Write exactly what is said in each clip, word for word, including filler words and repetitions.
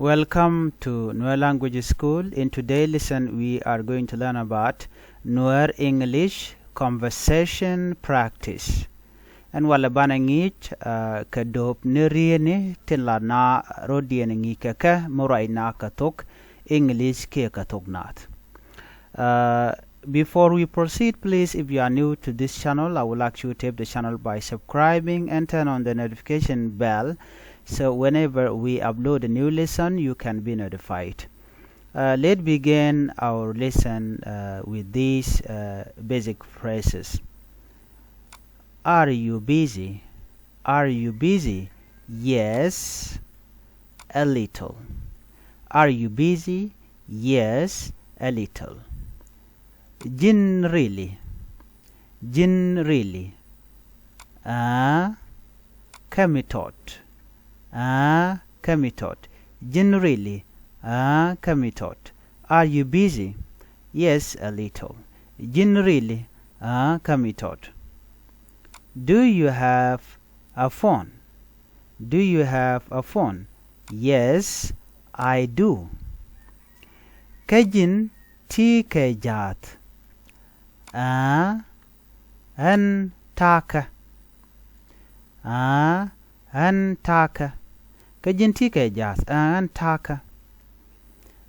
Welcome to Nuer Language School. In today's lesson, we are going to learn about Nuer English conversation practice. Ɛn walɛ banɛ ŋi̱i̱c kɛ do̱p ni rieni tin la na rɔ̱diɛn ŋi̱i̱c kɛ kɛ mi ruacna kɛ thok English kiɛ kɛ thok Naath. Before we proceed, please, if you are new to this channel, I would like you to tap the channel by subscribing and turn on the notification bell, so whenever we upload a new lesson, you can be notified. Let's begin our lesson with these basic phrases. Are you busy? Are you busy? Yes, a little. Are you busy? Yes, a little. Ji̱n rili. Ji̱n rili. Aa, kä mi tɔt. Aa, kä mi tɔt. Ji̱n rili. Aa, kä mi tɔt. Are you busy? Yes, a little. Ji̱n rili. Aa, kä mi tɔt. Do you have a phone? Do you have a phone? Yes, I do. Kä ji̱n ti kɛ jaath? Aa, ɣän ta̱a̱ kä. Aa, ɣän ta̱a̱ kä. Kä ji̱n ti kɛ jaath? Aa, ɣän ta̱a̱ kä.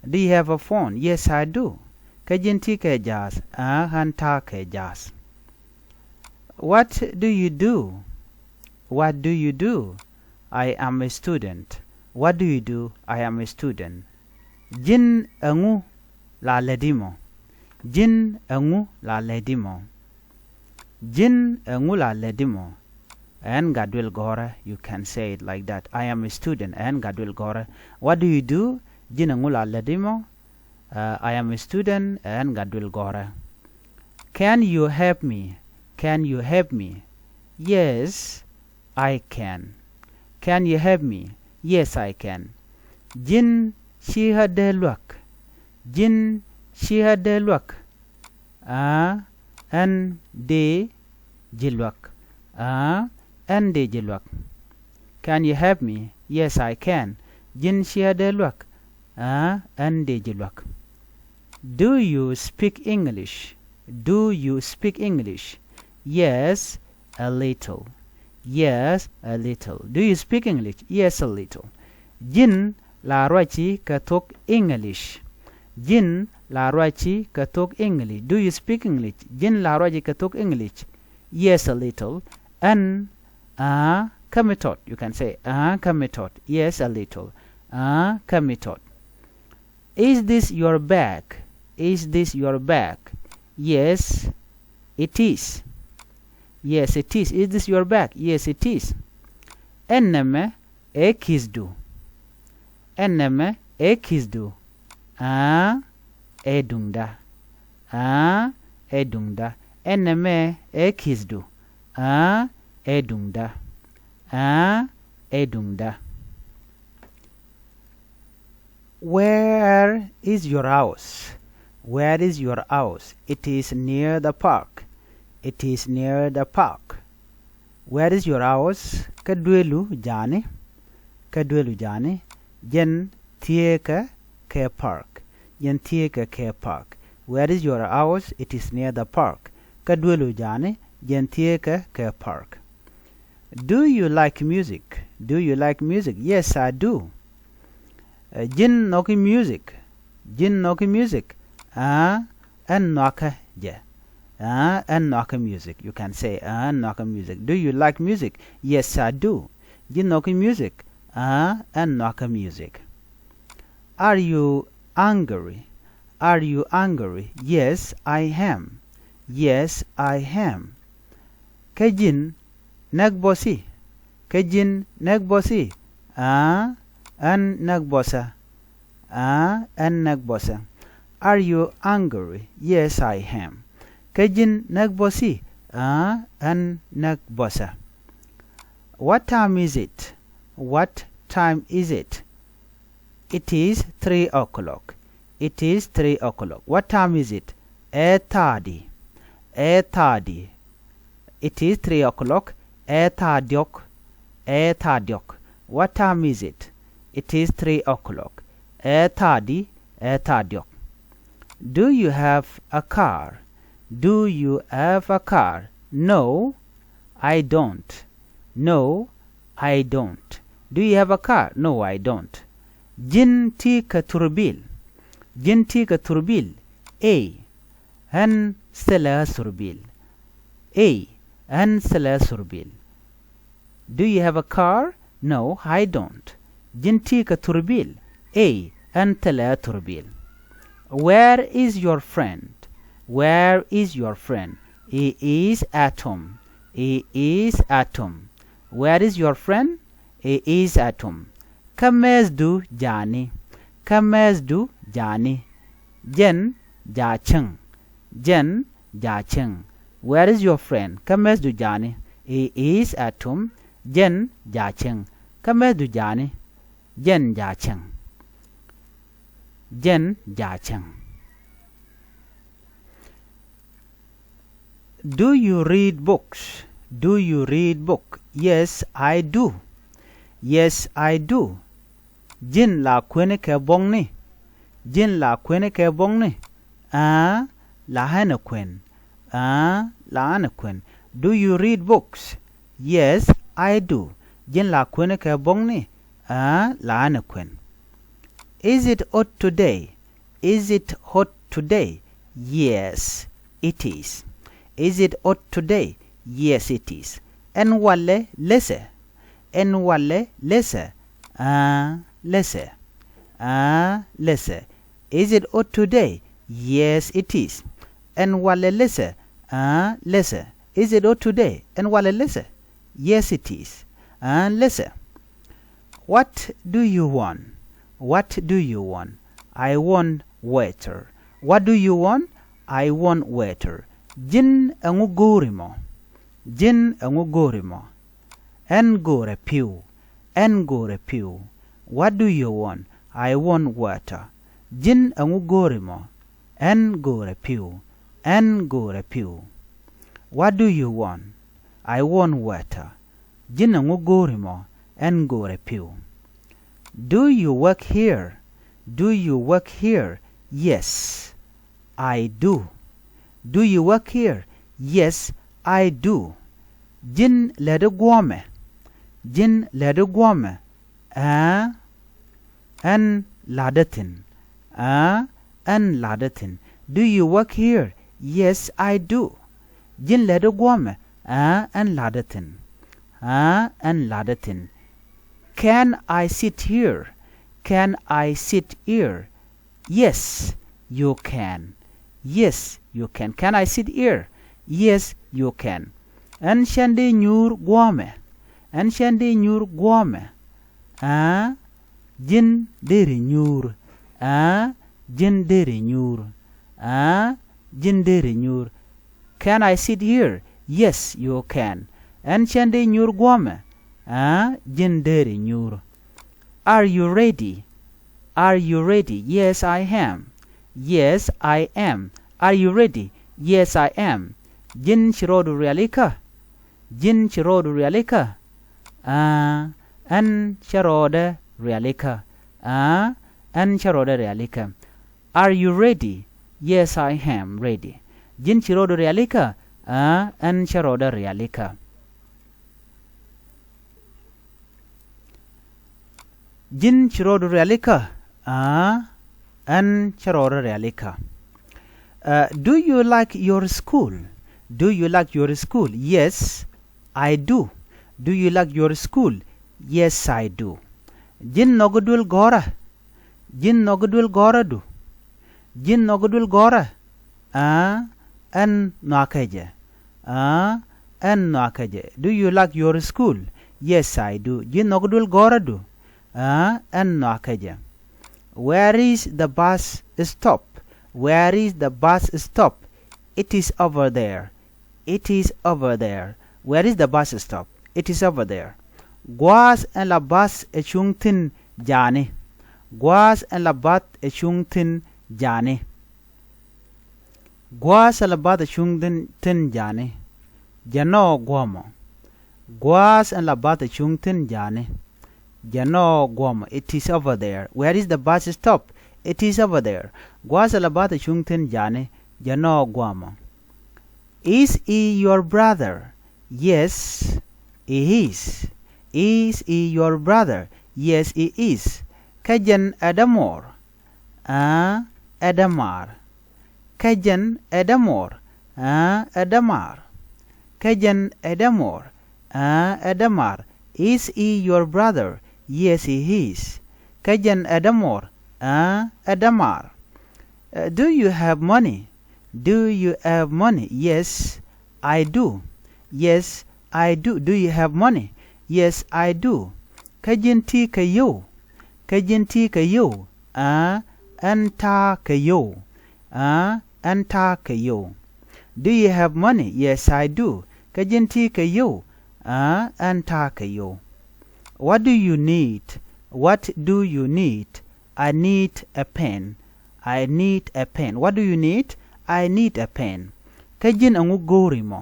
Do you have a phone? Yes, I do. Kä ji̱n ti kɛ jaath? Aa, ɣän ta̱a̱ kɛ jaath. What do you do? What do you do? I am a student. What do you do? I am a student. Ji̱n ɛŋu la lätdi mɔ? Ji̱n ɛŋu la lätdi mɔ? Ji̱n ɛŋu la lätdi mɔ? Ɛ ɣän gat duël gɔ̱rä. You can say it like that. I am a student. Ɛ ɣän gat duël gɔ̱rä. What do you do? Ji̱n ɛŋu la lätdi mɔ? I am a student. Ɛ ɣän gat duël gɔ̱rä. Can you help me? Can you help me? Yes, I can. Can you help me? Yes, I can. Ji̱n ci ɣä dee luäk? Ji̱n ci ɣä dee luäk? Aa, ɣän dee ji̱ luäk. Aa, ɣän dee ji̱ luäk. Can you help me? Yes, I can. Ji̱n ci ɣä dee luäk? Aa, ɣän dee ji̱ luäk. Do you speak English? Do you speak English? Yes, a little. Yes, a little. Do you speak English? Yes, a little. Ji̱n la ruaci kɛ thok English? Ji̱n la ruaci kɛ thok English? Do you speak English? Ji̱n la ruaci kɛ thok English? Yes, a little. Ɣän, aa, kä mi tɔt. You can say, aa, kä mi tɔt. Yes, a little. Aa, kä mi tɔt. Is this your bag? Is this your bag? Yes, it is. Yes, it is. Is this your bag? Yes, it is. Ɛn nɛmɛ ɛ ki̱thdu? Ɛn nɛmɛ ɛ ki̱thdu? Aa, ɛ duŋda. Aa, ɛ duŋda. Ɛn nɛmɛ ɛ ki̱thdu? Aa, ɛ duŋda. Aa, ɛ duŋda. Where is your house? Where is your house? It is near the park. It is near the park. Where is your house? Kä duëlu ja̱a̱ni? Kä duëlu ja̱a̱ni? Jɛn thieekä kɛ park. Jɛn thieekä kɛ park. Where is your house? It is near the park. Kä duëlu ja̱a̱ni? Jɛn thieekä kɛ park. Do you like music? Do you like music? Yes, I do. Ji̱n nhɔki music? Ji̱n nhɔki music? Aa, ɣän nhɔakä jɛ. Aa, ɣän nhɔakä music. You can say, aa, ɣän nhɔakä music. Do you like music? Yes, I do. Ji̱n nhɔki music? Aa, ɣän nhɔakä music. Are you hungry? Are you hungry? Yes, I am. Yes, I am. Kä ji̱n näk bɔthi? Kä ji̱n näk bɔthi? Aa, ɣän näk bɔthä. Aa, ɣän näk bɔthä. Are you hungry? Yes, I am. Kä ji̱n näk bɔthi? Aa, ɣän näk bɔthä. What time is it? What time is it? It is three o'clock. It is three o'clock. What time is it? Ɛ thaadi. Ɛ thaadi. It is three o'clock. Ɛ thaadiɔk. Ɛ thaadiɔk. What time is it? It is three o'clock. Ɛ tha̱a̱di, ɛ tha̱a̱ diɔ̱k. Do you have a car? Do you have a car? No, I don't. No, I don't. Do you have a car? No, I don't. Ji̱n ti kɛ thurbil? Ji̱n ti kɛ thurbil? Ëë, ɣän thilɛ thurbil. Ëë, ɣän thilɛ thurbil. Do you have a car? No, I don't. Ji̱n ti kɛ thurbil? Ëë, ɣän thilɛ thurbil. Where is your friend? Where is your friend? He is at home. He is at home. Where is your friend? He is at home. Kä mɛthdu ja̱a̱ni? Kä mɛthdu ja̱a̱ni? Jɛn ja̱ cäŋ. Jɛn ja̱ cäŋ. Where is your friend? Kä mɛthdu ja̱a̱ni? He is at home. Jɛn ja̱ cäŋ. Kä mɛthdu ja̱a̱ni? Jɛn ja̱ cäŋ. Jɛn ja̱ cäŋ. Do you read books? Do you read book? Yes, I do. Yes, I do. Ji̱n la kuɛni kɛ buɔ̱kni? Ji̱n la kuɛni kɛ buɔ̱kni? Aa, la ɣän ɛ kuɛn. Aa, la ɣän ɛ kuɛn. Do you read books? Yes, I do. Ji̱n la kuɛni kɛ buɔ̱kni? Aa, la ɣän ɛ kuɛn. Is it hot today? Is it hot today? Yes, it is. Is it hot today? Yes, it is. Ɛn walɛ lethɛ? Ɛn walɛ lethɛ? Aa, lethɛ. Aa, lethɛ. Is it hot today? Yes, it is. Ɛn walɛ lethɛ? Aa, lethɛ. Is it hot today? Ɛn walɛ lethɛ? Yes, it is. Aa, lethɛ. What do you want? What do you want? I want water. What do you want? I want water. Ji̱n ɛŋu go̱o̱ri mɔ? Ji̱n ɛŋu go̱o̱ri mɔ? Ɛn go̱o̱rɛ pi̱w. Ɛn go̱o̱rɛ pi̱w. What do you want? I want water. Ji̱n ɛŋu go̱o̱ri mɔ? Ɛn go̱o̱rɛ pi̱w. Ɛn go̱o̱rɛ pi̱w. What do you want? I want water. Ji̱n ɛŋu go̱o̱ri mɔ? Ɛn go̱o̱rɛ pi̱w. Do you work here? Do you work here? Yes, I do. Do you work here? Yes, I do. Ji̱n lätdi guɔ̱ɔ̱mɛ? Ji̱n lätdi guɔ̱ɔ̱mɛ? Aa, ɣän la̱tdä thi̱n. Aa, ɣän la̱tdä thi̱n. Do you work here? Yes, I do. Ji̱n lätdi guɔ̱ɔ̱mɛ? Aa, ɣän la̱tdä thi̱n. Aa, ɣän la̱tdä thi̱n. Can I sit here? Can I sit here? Yes, you can. Yes, you can. Can I sit here? Yes, you can. Ɣän cän dëë nyuur guɔ̱ɔ̱mɛ? Ɣän cän dëë nyuur guɔ̱ɔ̱mɛ? Aa, ji̱n deri nyuur. Aa, ji̱n deri nyuur. Aa, ji̱n deri nyuur. Can I sit here? Yes, you can. Ɣän cän dëë nyuur guɔ̱ɔ̱mɛ? Aa, ji̱n deri nyuur. Are you ready? Are you ready? Yes, I am. Yes, I am. Are you ready? Yes, I am. Ji̱n ci rɔɔdu rialikä? Ji̱n ci rɔɔdu rialikä? Aa, ɣän cä rɔɔdä rialikä. Aa, ɣän cä rɔɔdä rialikä. Are you ready? Yes, I am ready. Ji̱n ci rɔɔdu rialikä? Aa, ɣän cä rɔɔdä rialikä. Ji̱n ci rɔɔdu rialikä? Aa, ɣän cä rɔɔdä rialikä. Uh, do you like your school? Do you like your school? Yes, I do. Do you like your school? Yes, I do. Ji̱n nhɔk i̱ duël gɔ̱rä? Ji̱n nhɔk i̱ duël gɔ̱rädu? Ji̱n nhɔk i̱ duël gɔ̱rä? Aa, ɣän nhɔakä jɛ. Aa, ɣän nhɔakä jɛ. Do you like your school? Yes, I do. Ji̱n nhɔk i̱ duël gɔ̱rädu? Aa, ɣän nhɔakä jɛ. Where is the bus stop? Where is the bus stop? It is over there. It is over there. Where is the bus stop? It is over there. Gua̱a̱th ɛn la bath ɛ cuŋ thi̱n ja̱a̱ni. Gua̱a̱th ɛn la bath ɛ cuŋ thi̱n ja̱a̱ni. Gua̱a̱th ɛn la bath ɛ cuŋ thi̱n, thi̱n ja̱a̱ni. Jɛn ɔ guɔ̱ɔ̱mɔ. Gua̱a̱th ɛn la bath ɛ cuŋ thi̱n ja̱a̱ni. Jɛn ɔ guɔmɔ. It is over there. Where is the bus stop? It is over there. Gua̱a̱th ala bath a cuŋ thi̱n ja̱a̱ni. Jɛn ɔ guɔmɔ. Is he your brother? Yes, he is. Is he your brother? Yes, he is. Kä jɛn ɛ dämuɔr? Aa, ɛ dämaar. Kä jɛn ɛ dämuɔr? Aa, ɛ dämaar. Kä jɛn ɛ dämuɔr? Aa, ɛ dämaar. Is he your brother? Yes, he is. Kä jɛn ɛ dämuɔr? Aa, ɛ dämaar. Uh, do you have money? Do you have money? Yes, I do. Yes, I do. Do you have money? Yes, I do. Kä ji̱n ti kɛ yio̱w? Kä ji̱n ti kɛ yio̱w? Aa, ɛn ta̱a̱ kɛ yio̱w. Aa, ɛn ta̱a̱ kɛ yio̱w. Do you have money? Yes, I do. Kä ji̱n ti kɛ yio̱w? Aa, ɛn ta̱a̱ kɛ yio̱w. What do you need? What do you need? I need a pen. I need a pen. What do you need? I need a pen. Kä ji̱n ɛŋu go̱o̱ri mɔ?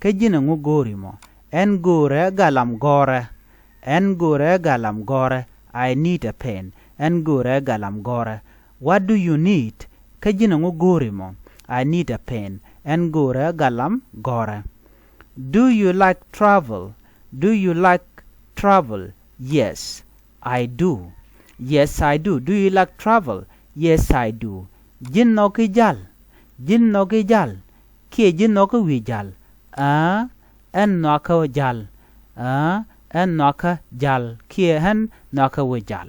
Kä ji̱n ɛŋu go̱o̱ri mɔ? Ɛn go̱o̱rɛ galam gɔ̱rɛ. Ɛn go̱o̱rɛ galam gɔ̱rɛ. I need a pen. Ɛn go̱o̱rɛ galam gɔ̱rɛ. What do you need? Kä ji̱n ɛŋu go̱o̱ri mɔ? I need a pen. Ɛn go̱o̱rɛ galam gɔ̱rɛ. Do you like travel? Do you like travel? Yes, I do. Yes, I do. Do you like travel? Yes, I do. Ji̱n nhɔki jal? Ji̱n nhɔki jal? Kiɛ ji̱n nhɔki wi̱i̱ jal? Aa, ɛn nhɔakä jal. Aa, ɛn nhɔakä jal. Kiɛ ɛn nhɔakä wi̱i̱ jal.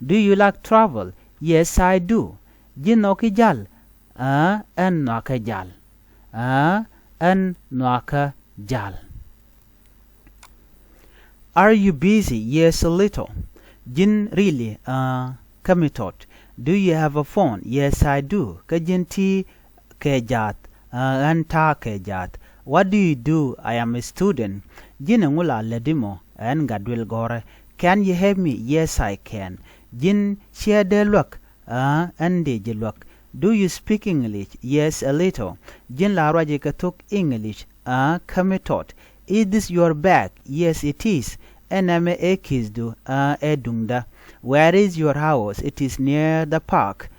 Do you like travel? Yes, I do. Ji̱n nhɔki jal? Aa, ɛn nhɔakä jal. Aa, ɛn nhɔakä jal. Are you busy? Yes, a little. Ji̱n really? Aa, kä mi tɔt. Do you have a phone? Yes, I do. Kä ji̱n ti kɛ jaath? Aa, ɛn ta̱a̱ kɛ jaath. What do you do? I am a student. Ji̱n ɛŋu la lätdi mɔ? Ɛn gat duël gɔ̱rɛ. Can you help me? Yes, I can. Ji̱n ciɛ dee luäk? Aa, ɛn dee ji̱ luäk. Do you speak English? Yes, a little. Ji̱n la ruac kɛ thok English? Aa, kä mi tɔt. Is this your bag? Yes, it is. Ɛn ɛmɛ ɛ ki̱thdu? Aa, ɛ duŋdä. Where is your house? It is near the park.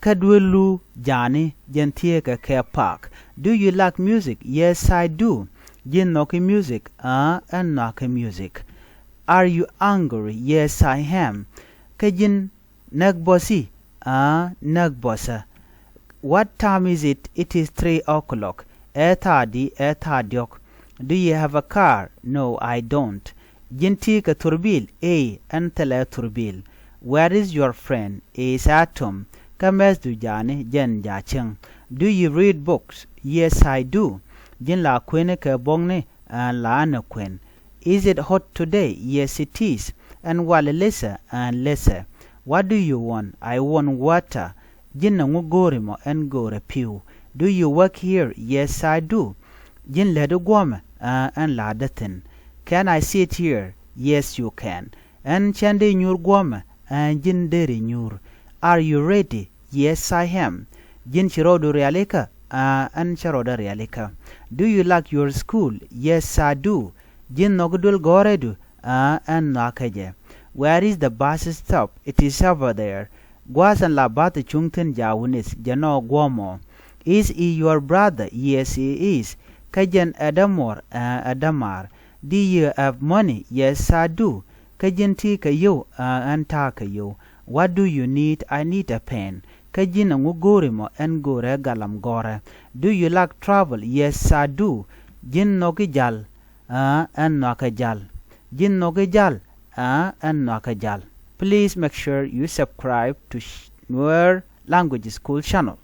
Kä duelu ja̱a̱ni? Jɛn thieekä kɛ park. Do you like music? Yes, I do. Ji̱n nhɔki music? Aa, ɛn nhɔakä music. Are you hungry? Yes, I am. Kä ji̱n näk bɔ̱thi? Aa, näk bɔ̱thä. What time is it? It is three o'clock. Ɛ thaadi? Ɛ thaadiɔ̱k. Do you have a car? No, I don't. Ji̱n ti kɛ thurbil? Ëë, ɛn thilɛ thurbil. Where is your friend? Is at home. Kä mɛthdu ja̱a̱ni? Jɛn ja̱ cieŋ. Do you read books? Yes, I do. Ji̱n la kuëni kɛ buɔ̱kni? Ɛn la ɛn ɛ kuën. Is it hot today? Yes, it is. Ɛn walɛ lethɛ? Ɛn lethɛ. What do you want? I want water. Ji̱n ɛŋu go̱o̱ri mɔ? Ɛn go̱o̱rɛ pi̱w. Do you work here? Yes, I do. Ji̱n lätdi guɔ̱mɛ? Aa, ɛn lätdä thi̱n. Can I sit here? Yes, you can. Ɛn cän dee nyuur guɔ̱mɛ? Aa, ji̱n deri nyuur. Are you ready? Yes, I am. Ji̱n ci rɔɔdu rialikä? Aa, ɛn cä rɔɔdä rialikä. Do you like your school? Yes, I do. Ji̱n nhɔki duël gɔ̱rɛdu? Aa, ɛn nhɔakä jɛ. Where is the bus stop? It is over there. Gua̱a̱th ɛn la bath cuŋ thi̱n ja̱ wi̱nith? Jɛn ɔ guɔ̱mɔ. Is he your brother? Yes, he is. Kä jɛn ɛ dämuɔr? Aa, ɛ dämaar. Do you have money? Yes, I do. Kä ji̱n ti kɛ yio̱w? Aa, ɛn ta̱a̱ kɛ yio̱w. What do you need? I need a pen. Kä ji̱n ɛŋu go̱o̱ri mɔ? Ɛn go̱o̱rɛ galam gɔ̱rɛ. Do you like travel? Yes, I do. Ji̱n nhɔki jal? Aa, ɛn nhɔakä jal. Ji̱n nhɔki jal? Aa, ɛn nhɔakä jal. Please make sure you subscribe to Nuer Language School channel.